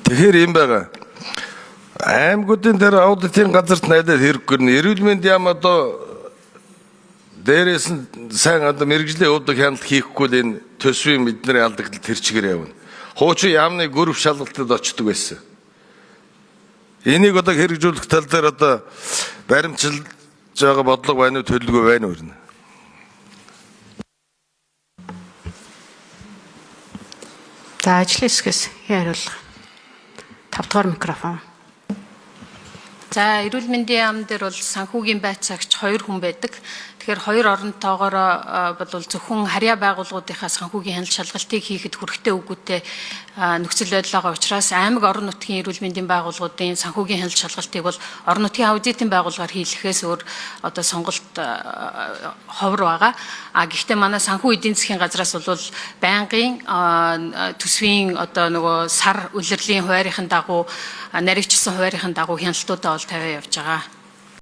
Тэгэхээр юм байгаа. Аймагуудын дээр аудитын газарт найдаад хэрэггүй нь эрүүл мэндийн яам одоо дээрээс нь сайн одоо мэргэжлийн өвдөг хяналт хийхгүй л энэ төсвийн бидний алдагдал тэр чигээр явна. Хуучин яамны гөрөв шалгалтад очдөг байсан. Энийг одоо хэрэгжүүлэх тал дээр одоо баримтчилж байгаа бодлого байна уу, төлөвлөгөө байна уу гэнэ? За, ажлын хэсгээс хэн хариулах? 5 дугаар микрофон. За, эрүүл мэндийн яам дээр бол санхүүгийн байцаагч 2 хүн байдаг. Тэгэхээр хоёр оронтойгоор бол зөвхөн харьяа байгууллагуудынхаа санхүүгийн хяналт шалгалтыг хийхэд хүрэхтэй үгүйтэй нөхцөл байдал байгаа учраас аймаг орон нутгийн эрүүл мэндийн байгууллагуудын санхүүгийн хяналт шалгалтыг бол орон нутгийн аудитын байгууллагаар хийлгэхээс өөр одоо сонголт ховор байгаа. А гэхдээ манай санхүү эдийн засгийн газраас бол байнгын төсвийн одоо нөгөө сар улирлын хуваарийн дагуу наривчилсан хуваарийн дагуу хяналтуудаа бол тавиа явж байгаа.